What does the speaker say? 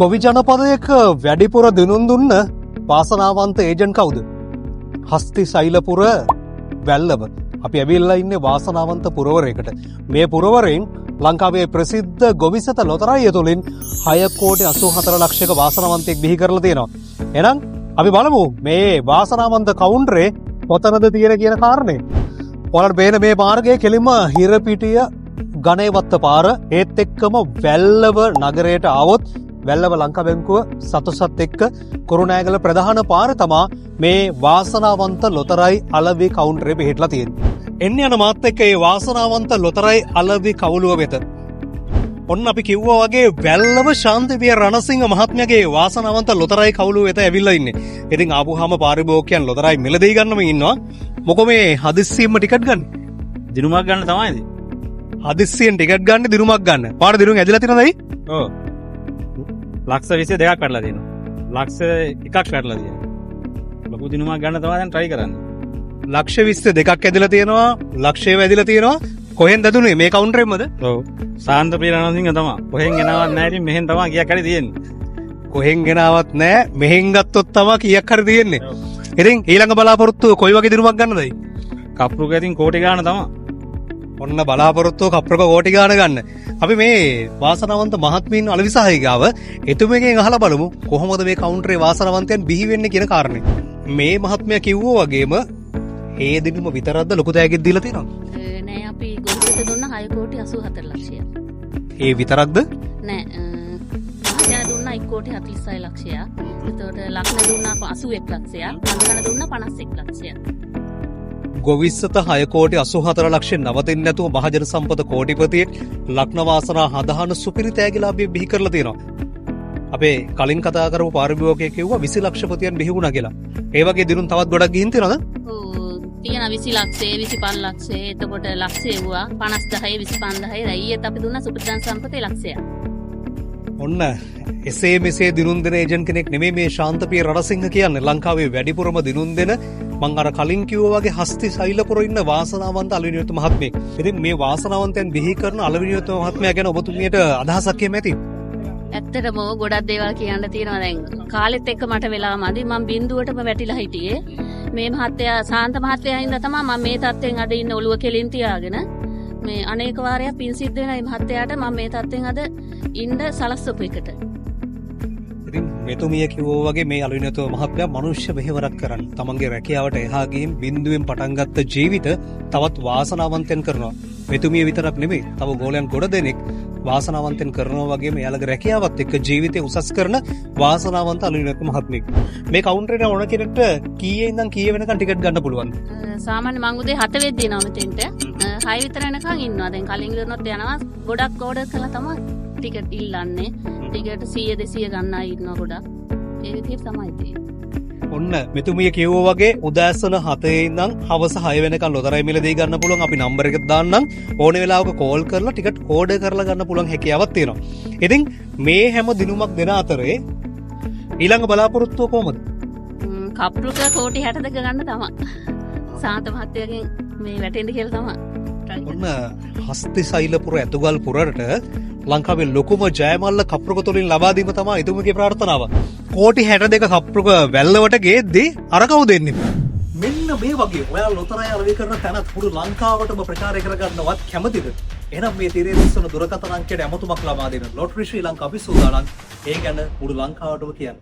ගොවි ජනපදයක වැඩිපුර දිනුම් දුන්න වාසනාවන්ත ඒජන්ට් කවුද? හස්ති සෛලපුර වැල්ලව. අපි ඇවිල්ලා ඉන්නේ වාසනාවන්ත පුරවරයකට. මේ පුරවරයෙන් ලංකාවේ ප්‍රසිද්ධ ගොවිසත ලොතරැයිය තුළින් 6 කෝටි 84 ලක්ෂයක වාසනාවන්තයෙක් බිහි කරලා තියෙනවා. එහෙනම් අපි බලමු මේ වාසනාවන්ත කවුන්ටරේ කොතනද තියෙන කියන කාරණේ. ඔයාලට පේන මේ මාර්ගය කෙලින්ම හිරපිටිය ගණේවත්ත පාර. ඒත් එක්කම වැල්ලව නගරයට ආවොත් වැල්ලව ලංකා බැංකුව සතොසත් එක්ක කුරුණෑගල ප්‍රධාන පාර තමා මේ වාසනාවන්ත ලොතරැයි අලෙවි කවුන්ටරේ පිහිටලා තියෙන්නේ. එන්න යන මාත් එක්ක ඒ වාසනාවන්ත ලොතරැයි අලෙවි කවුළුව වෙත. ඔන්න අපි කිව්වා වගේ වැල්ලව ශාන්තිපිය රණසිංහ මහත්මයාගේ වාසනාවන්ත ලොතරැයි කවුළුව වෙත ඇවිල්ලා ඉන්නේ. ඉතින් ආපුවාම පාරිභෝගිකයන් ලොතරැයි මිලදී ගන්නම ඉන්නවා. මොකෝ මේ හදිස්සියෙන්ම ටිකට් ගන්න? දිනුමක් ගන්න තමයි ඉතින්. හදිස්සියෙන් ටිකට් ගන්න, දිනුමක් ගන්න. පාර දිනුම් ඇදිලා තියෙනවද ඇයි? ඔව්. ලක්ෂ 22ක් වැටලා තියෙනවා. ලක්ෂ එකක් වැටලා තියෙනවා. ලොකු දිනුමක් ගන්න තමයි දැන් try කරන්නේ. ලක්ෂ 22ක් ඇදිලා තියෙනවා, ලක්ෂය ඇදිලා තියෙනවා. කොහෙන්ද ඇදුනේ, මේ කවුන්ටරෙන්මද? ඔව්. සාන්ත ප්‍රිය රණසිංහ තමයි. කොහෙන් ගෙනාවත් නැහැ, ඉතින් මෙහෙන් තමයි කීයක් හරි තියෙන්නේ. කොහෙන් ගෙනාවත් නෑ, මෙහෙන් ගත්තොත් තමයි කීයක් හරි තියෙන්නේ. ඉතින් ඊළඟ බලාපොරොත්තුව කොයි වගේ දිනුමක් ගන්නදයි? කප්රුක ඉතින් කෝටි ගාන තමයි. ඔන්න බලාපොරොත්තුව කප්රුක කෝටි ගාන ගන්න. අපි මේ වාසනාවන්ත මහත්මීන් අලෙවි සහාය ගාව එතුමියගෙන් අහලා බලමු කොහොමද මේ කවුන්ටරේ වාසනාවන්තයන් බිහි වෙන්නේ කියන කාරණේ. මේ මහත්මයා කිව්වා වගේම ඒ දිනුම විතරක්ද ලොකු තෑග්ගක් දීලා තියෙනවද? නෑ, අපි ගොවිසත දුන්න 6 කෝටි 84 ලක්ෂයක්. ඒ විතරක්ද? නෑ, මහජන දුන්නා 1 කෝටි 46 ලක්ෂයක්. එතකොට ලක්න දුන්නා 81 ලක්ෂයක්. කඳකන දුන්නා 51 ලක්ෂයක්. ගොවිස්සත 6 කෝටි 84 ලක්ෂ නවතින්නේ නැතුව මහජන සම්පත කෝටිපතියෙක්, ලක්න වාසනා හදහන සුපිරි තෑගිලාභය බිහි කරලා තියෙනවා. අපේ කලින් කතා කරපු පාරිභෝගිකයෙක් කිව්වා 20 ලක්ෂපතියන් බිහි වුණා කියලා. ඒ වගේ දිනුම් තවත් ගොඩක් ගිහින් තියෙනවද? ඔව්, තියෙන 20 ලක්ෂේ, 25 ලක්ෂේ, එතකොට ලක්ෂය වුණා 50,000, 25,000. දැන් ඊයේත් අපි දුන්නා සුපිරිදන් සම්පතේ ලක්ෂයක්. ඔන්න එසේ මෙසේ දිනුම් දෙන ඒජන්ට් කෙනෙක් නෙමෙයි මේ ශාන්තපිය රණසිංහ කියන්නේ. ලංකාවේ වැඩිපුරම දිනුම් දෙන, මං අර කලින් කිව්වා වගේ හස්ති සෛලපුර ඉන්න වාසනාවන්ත අලෙවි මහත්මයෙක්. ඉතින් මේ වාසනාවන්තයන් බිහි කරන අලෙවි මහත්මයා ගැන ඔබතුමියට අදහසක් එහෙම ඇති? ඇත්තටම ඔව්, ගොඩක් දේවල් කියන්න තියෙනවා. දැන් කාලෙත් එක්ක මට වෙලා මදි. මං බින්දුවටම වැටිලා හිටියේ. මේ මහත්තයා, සාන්ත මහත්තයා හින්දා තමයි මම මේ තත්ත්වෙන් අද ඉන්න. ඔළුව කෙලින් තියාගෙන මේ අනේක වාරයක් පින් සිද්ධ වෙන මේ මහත්තයාට මම මේ තත්ත්වෙන් අද ඉන්න සලස්වපු එකට. ඉතින් මෙතුමිය කිව්වා වගේ මේ අලෙවි මහත්මයා මනුෂ්‍ය මෙහෙවරක් කරන්න. තමන්ගේ රැකියාවට එහා ගිහින් බින්දුවෙන් පටන් ගත්ත ජීවිත තවත් වාසනාවන්තයන් කරනවා. මෙතුමිය විතරක් නෙමෙයි, තව ගෝලයන් ගොඩ දෙනෙක් වාසනාවන්තයන් කරනවා වගේම එයාලගේ රැකියාවත් එක්ක ජීවිතය උසස් කරන වාසනාවන්ත අලෙවි මහත්මයෙක්. මේ කවුන්ටරේට ඕන කෙනෙක්ට කීයේ ඉඳන් කීය වෙනකන් ටිකට් ගන්න පුළුවන්ද? සාමාන්‍ය මං උදේ 7 වෙද්දී එනවා මෙතෙන්ට. 6 විතර වෙනකන් ඉන්නවා. දැන් කලින් ඉවරනොත් යනවා. ගොඩක් ඕඩර් කළා තමයි ටිකට් ඉල්ලන්නේ. ටිකට් 100 200 ගන්න අය ඉන්නවා ගොඩක්. ඒ විදිහට තමයි තියෙන්නේ. ඔන්න මෙතුමිය කිව්වා වගේ උදෑසන 7 ඉඳන් හවස 6 වෙනකන් ලොතරැයි මිලදී ගන්න පුළුවන්. අපි නම්බර් එක දාන්නම්. ඕන වෙලාවක කෝල් කරලා ටිකට් ඕඩර් කරලා ගන්න පුළුවන් හැකියාවක් තියෙනවා. ඉතින් මේ හැම දිනුමක් දෙන අතරේ ඊළඟ බලාපොරොත්තුව කොහොමද? කප්රුක කෝටි 62 ගන්න තමයි. සාන්ත මහත්තයාගෙන් මේ වැටෙන්න කියලා තමයි try ඔන්න හස්ති සෛලපුර ඇතුගල් පුරට ලංකාවේ ලොකුම ජයමල්ල කප්රුක තුලින් ලබා දීම තමයි එතුමියගේ ප්‍රාර්ථනාව. කෝටි 62 කප්රුක වැල්ලවට ගේද්දී අර කවුද එන්නේ? මෙන්න මේ වගේ ඔයා ලොතරැයි අලෙවි කරන තැනත් මුළු ලංකාවටම ප්‍රචාරය කරගන්නවත් කැමතිද? එහෙනම් මේ තිරයේ දිස්වන දුරකථන අංකයට ඇමතුමක් ලබා දෙන්න. ලොටරි ශ්‍රී ලංකා අපි සූදානම් ඒ ගැන මුළු ලංකාවටම කියන්න.